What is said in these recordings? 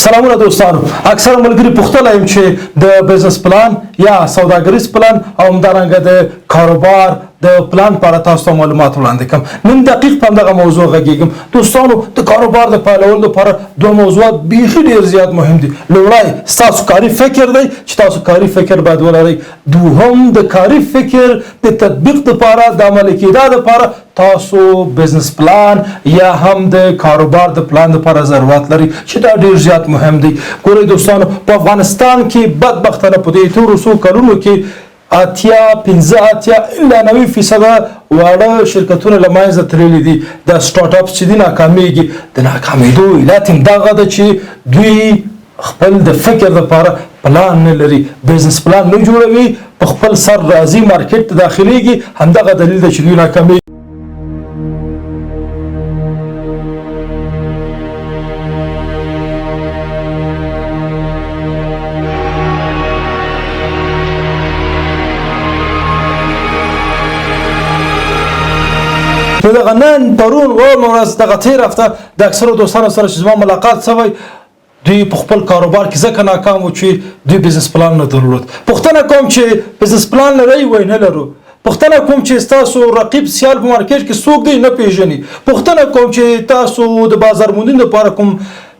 سلامونه دوستانو، اکثره ملګري پوښتلی یم چې د بزنس پلان یا سوداګریز پلان او همدارنګه د کاروبار د پلان په اړه تاسو ته معلومات وړاندې کړم. نن دقیق په همدغه موضوع غږیږم. دوستانو، د کاروبار د پیلولو لپاره دوه موضوعات بیخي ډیر زیات مهم دي. لومړی ستاسو کاري فکر دی چې تاسو کاري فکر باید ولرئ. دوهم د کاري فکر د تطبیق لپاره، د عملي کېدا لپاره تاسو بزنس پلان یا هم د کاروبار د پلان لپاره ضرورت لرئ چې دا ډیر زیات مهم دی. ګورئ دوستانو، په افغانستان کې بدبختانه په دې تېرو څو کلونو کې 80، 85 الی 90% واړه شرکتونه له منځه تللي دي. دا سټارټ اپ چې دي ناکامیږي. د ناکامېدو علت هم دغه ده چې دوی خپل د فکر لپاره پلان نه لري، بزنس پلان نه جوړوي، په خپل سر راځي مارکیټ ته داخليږي. همدغه دلیل دی چې دوی ناکامیږي. نو دغه نن پرون وړمه ورځ، دغه تېره هفته د اکثرو دوستانو سره چې زما ملاقات سوی، دوی په خپل کاروبار کې ځکه ناکام وو چې دوی بزنس پلان نه درلود. پوښتنه کوم چې بزنس پلان لرئ؟ وایي نه لرو. پوښتنه کوم چې ستاسو رقیب سیال په مارکیټ کې څوک دی؟ نه پیژني. پوښتنه کوم چې تاسو د بازار موندنې لپاره کوم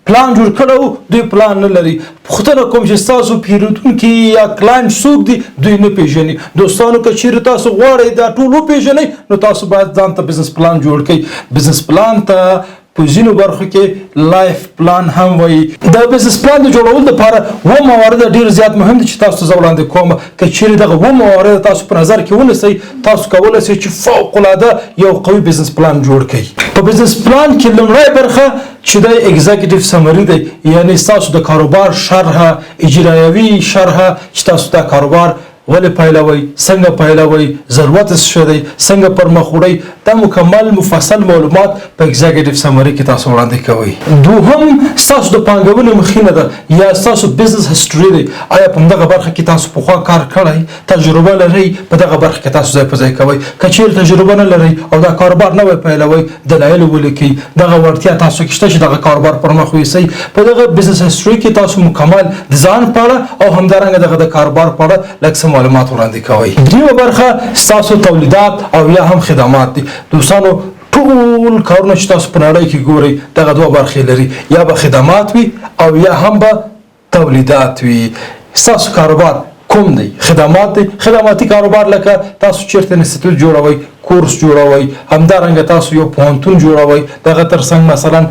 پلان جوړ کړو؟ دوی پلان نه لري. پوښتنه کوم چې ستاسو پیرودونکي یا client څوک دي؟ دوی نه پیژني. دوستانو، که چیرې تاسو غواړئ دا ټول وپیژنئ، نو تاسو باید ځان ته بزنس پلان جوړ کړئ. بزنس پلان ته په ځینو برخو کې life plan هم وایي. د بزنس پلان د جوړولو لپاره اووه موارد ډېر زیات مهم دي چې تاسو ته زه وړاندې کوم. که چیرې دغه اووه موارد تاسو په نظر کې ونیسئ، تاسو کولی شئ چې فوق العاده یو قوي بزنس پلان جوړ کړئ. په بزنس پلان کې لومړی برخه چې دی executive summary دی، یعنی ستاسو د کاروبار شرح، اجرایوي شرح، چې تاسو دا کاروبار ولې پیلوئ، څنګه پیلوئ، ضرورت یې څه دی، څنګه پر مخ وړئ. دا مکمل مفصل معلومات په executive summary کې تاسو وړاندې کوئ. دوهم ستاسو د پانګونې مخینه ده یا ستاسو business history دی. آیا په همدغه برخه کې تاسو پخوا کار کړی، تجربه لرئ؟ په دغه برخه کې تاسو ځای په ځای کوئ. که چیرې تجربه نه لرئ او دا کاروبار نوی پیلوئ، دلایل ولیکئ، دغه وړتیا تاسو کې شته چې دغه کاروبار پر مخ ویسئ. په دغه business history کې تاسو مکمل د ځان په اړه او همدارنګه دغه د کاروبار په اړه لږ څه معلومات وړاندې کوئ. دریمه برخه ستاسو تولیدات او یا هم خدمات دي. دوستانو، ټول کارونه چې تاسو په نړۍ کې ګورئ دغه دوه برخې لري، یا به خدمات وي او یا هم به تولیدات وي. ستاسو کاروبار کوم دی؟ خدمات دی؟ خدماتي کاروبار لکه تاسو چیرته انستیتوت جوړوئ، کورس جوړوئ، همدارنګه تاسو یو پوهنتون جوړوئ، دغه ترڅنګ مثلا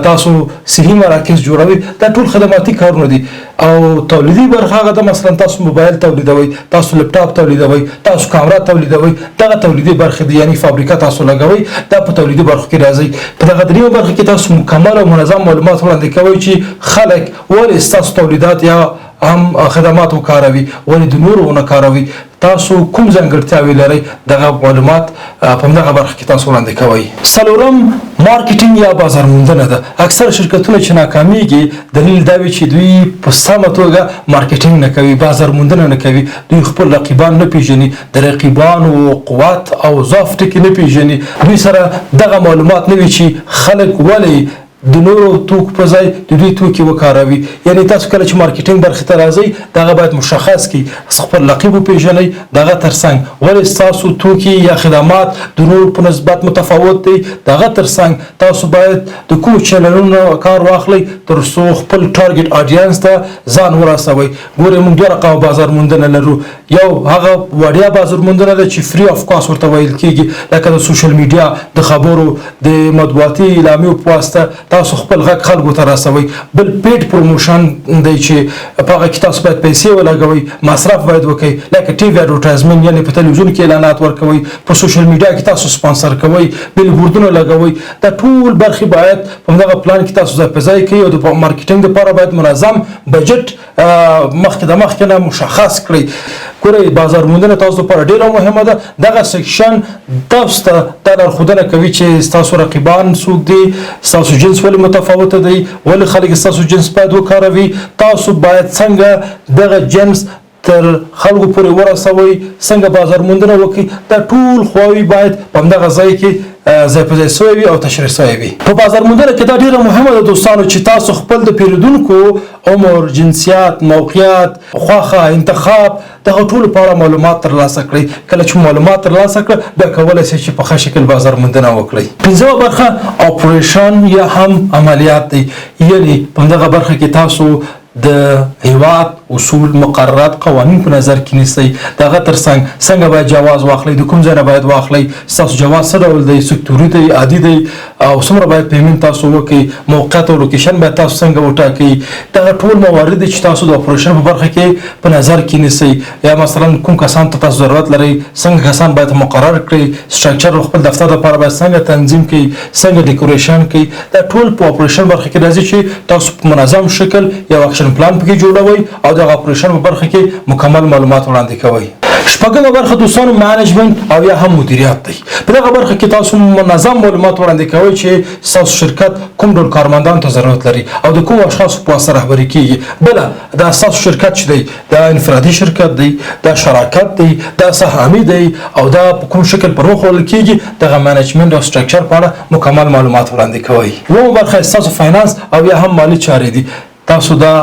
تاسو صحي مراکز جوړوئ، دا ټول خدماتي کارونه دي. او تولیدي برخه هغه ده، مثلا تاسو موبایل تولیدوئ، تاسو لپټاپ تولیدوئ، تاسو کامره تولیدوئ، دغه تولیدي برخې دي، یعنی فابریکه تاسو لګوئ، دا په تولیدي برخو کې راځي. په دغه دریمه برخه کې تاسو مکمل او منظم معلومات وړاندې کوئ چې خلک ولې ستاسو تولیدات یا هم خدمات وکاروي، ولې د نورو ونه کاروي، تاسو کوم ځانګړتیاوې لرئ، دغه معلومات په همدغه برخه کې تاسو وړاندې کوئ. څلورم مارکیټینګ یا بازار موندنه ده. اکثر شرکتونه چې ناکامیږي، دلیل دا وي چې دوی په سمه توګه مارکیټینګ نه کوي، بازار موندنه نه کوي. دوی خپل رقیبان نه پیژني، د رقیبانو قوت او ضعف ټکي نه پیژني. دوی سره دغه معلومات نه وي چې خلک ولې د نورو توکو په ځای د دوی توکي وکاروي. یعنی تاسو کله چې مارکیټینګ برخې ته راځئ، دغه باید مشخص کړئ، خپل رقیب وپیژنئ، دغه ترڅنګ ولې ستاسو توکي یا خدمات د نورو په نسبت متفاوت دی، دغه ترڅنګ تاسو باید د کومو چینلونو کار واخلئ تر څو خپل target audience ته ځان ورسوئ. ګورئ، موږ دوه رقمه بازار موندنه لرو. یو هغه وړیا بازار موندنه ده چې free of cost ورته ویل کیږي، لکه د social media، د خبرو، د مطبوعاتي اعلامیو په واسطه تاسو خپل غږ خلکو ته رسوئ. بل paid promotion دی چې په هغه کې تاسو باید پیسې ولګوئ، مصرف باید وکړئ، لکه TV advertisement، یعنی په تلویزیون کې اعلانات ورکوئ، په social media کې تاسو سپانسر کوئ، بیلبوردونه لګوئ. دا ټول برخې باید په همدغه پلان کې تاسو ځای په ځای کړئ او د مارکیټینګ لپاره باید منظم بجټ مخکې د مخکې نه مشخص کړئ. ګورئ، بازار موندنه تاسو لپاره ډېره مهمه ده. دغه section تاسو ته دا لارښودنه کوي چې ستاسو رقیبان څوک دي، ستاسو جنس ولې متفاوت دی، ولې خلک ستاسو جنس باید وکاروي، تاسو باید څنګه دغه جنس تر خلکو پورې ورسوئ، څنګه بازار موندنه وکړئ. دا ټول خواوې باید په همدغه ځای کې ځای په ځای شوی وي او تشریح شوی وي. په بازار موندنه کې دا ډیره مهمه ده دوستانو چې تاسو خپل د پیرودونکو عمر، جنسیت، موقعیت، خوښه، انتخاب دغه ټولو په اړه معلومات ترلاسه کړئ. کله چې معلومات ترلاسه کړئ بیا کولی شئ چې په ښه شکل بازار موندنه وکړئ. پنځمه برخه اپریشن یا هم عملیات دی، یعنی په دغه برخه کې تاسو د هیواد اصول، مقررات، قوانین په نظر کې نیسئ. د هغه ترڅنګ څنګه باید جواز واخلئ، د کوم ځای نه باید واخلئ، ستاسو جواز څه ډول دی، سکتوري دی، عادي دی، او څومره باید payment تاسو وکړئ، موقعیت او location باید تاسو څنګه وټاکئ. دغه ټول موارد دي چې تاسو د اپریشن په برخه کې په نظر کې نیسئ. یا مثلا کوم کسان ته تاسو ضرورت لرئ، څنګه کسان باید مقرر کړئ، structure خپل دفتر لپاره باید څنګه تنظیم کړئ، څنګه decoration کړئ. دا ټول په اپریشن برخه کې راځي چې تاسو په منظم شکل یو action plan پکې جوړوئ او دغه اپریشن په برخه کې مکمل معلومات وړاندې کوئ. شپږمه برخه دوستانو management او یا هم مدیریت دی. په دغه برخه کې تاسو منظم معلومات وړاندې کوئ چې ستاسو شرکت کوم ډول کارمندانو ته ضرورت لري او د کوم اشخاصو په واسطه رهبري کیږي. بله دا ستاسو شرکت چې دی دا انفرادي شرکت دی، دا شراکت دی، دا سهامي دی او دا په کوم شکل پر مخ وړل کیږي. دغه management او structure په اړه مکمل معلومات وړاندې کوئ. اوومه برخه ستاسو finance او یا هم مالي چارې دي. تاسو دا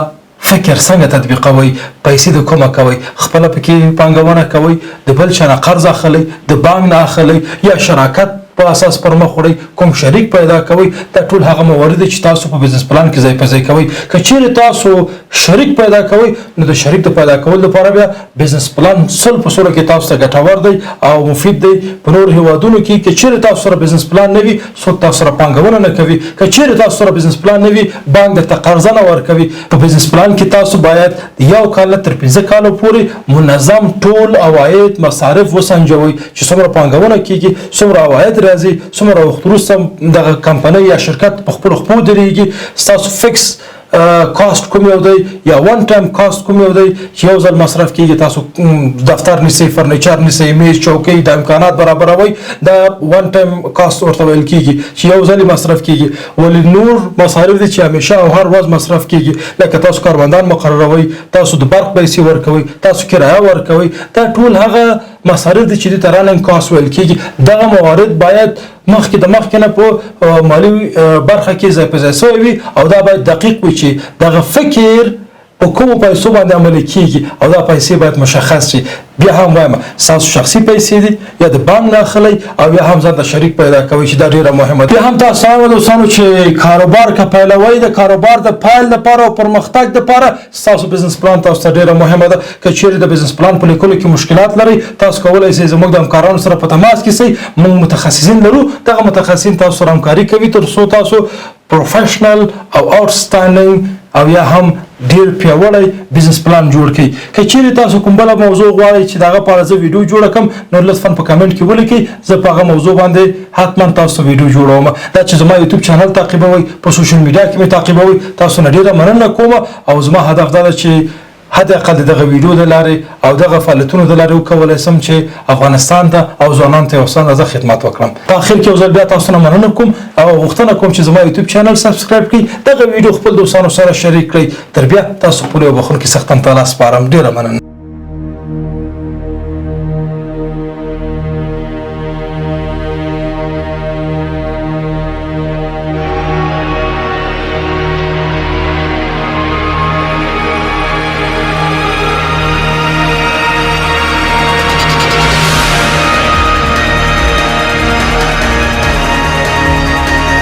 فکر څنګه تطبیقوئ، پیسې د کومه کوئ، خپله پکې پانګونه کوئ، د بل چا نه قرض اخلئ، د بانک نه اخلئ یا شراکت په اساس پر مخ وړئ، کوم شریک پیدا کوئ. دا ټول هغه موارد دي چې تاسو په business plan کې ځای په ځای کوئ. که چیرې تاسو شریک پیدا کوئ نو د شریک د پیدا کولو لپاره بیا business plan 100% کې تاسو ته ګټور دی او مفید دی. په نورو هیوادونو کې که چیرې تاسو سره business plan نه وي، څوک تاسو سره پانګونه نه کوي. که چیرې تاسو سره business plan نه وي، بانک درته قرضه نه ورکوي. په business plan کې تاسو باید یو کال نه تر 5 کالو پورې منظم ټول عواید مصارف وسنجوئ چې څومره پانګونه کیږي، څومره عواید راځي، څومره وخت وروسته دغه کمپنۍ یا شرکت په خپلو خپو درېږي، ستاسو fix cost کوم یو دی یا one time cost کوم یو دی چې یو ځل مصرف کیږي. تاسو دفتر نیسئ، furniture نیسئ، میز، چوکۍ، د امکانات برابروئ، دا one time cost ورته ویل کیږي چې یو ځل مصرف کیږي. ولې نور مصارف دي چې همیشه او هر ورځ مصرف کیږي، لکه تاسو کارمندان مقرروئ، تاسو د برق پیسې ورکوئ، تاسو کرایه ورکوئ. دا ټول هغه مصارف دي چې دې ته running cost ویل کیږي. دغه موارد باید مخکې د مخکې نه په مالي برخه کې ځای په ځای شوی وي او دا باید دقیق وي چې دغه فکر په کومو پیسو باندې عملي کیږي او دا پیسې باید مشخص شي. بیا هم وایم ستاسو شخصي پیسې دي یا د بانک نه اخلئ او یا هم ځان ته شریک پیدا کوئ چې دا ډیره مهمه ده. بیا هم تاسو هغه دوستانو چې کاروبار که پیلوئ، د کاروبار د پیل لپاره او پرمختګ لپاره ستاسو business plan تاسو ته ډیره مهمه ده. که چیرې د business plan په لیکلو کې مشکلات لرئ، تاسو کولی شئ زموږ د همکارانو سره په تماس کې شئ. موږ متخصصین لرو، دغه متخصصین تاسو سره همکاري کوي تر څو تاسو professional او outstanding او یا هم ډیر پیاوړی business plan جوړ کړئ. که چیرې تاسو کوم بله موضوع غواړئ چې د هغه په اړه زه ویډیو جوړه کړم، نو لطفا په کمنټ کې ولیکئ، زه په هغه موضوع باندې حتما تاسو ویډیو جوړوم. دا چې زما یوټیوب channel تعقیبوئ، په social media کې مې تعقیبوئ، تاسو نه ډیره مننه کوم. او زما هدف دا ده چې حد اقل دغه ویډیو د لارې او دغه فعالیتونو د لارې وکولای سم چې افغانستان ته او ځوانانو ته یو څه اندازه خدمت وکړم. په اخر کې یو ځل بیا تاسو نه مننه کوم او غوښتنه کوم چې زما یوټیوب channel subscribe کړئ، دغه ویډیو خپل دوستانو سره شریک کړئ. تر بیا تاسو پورې یو بخښونکي څښتن تعالی سپارم. ډیره مننه.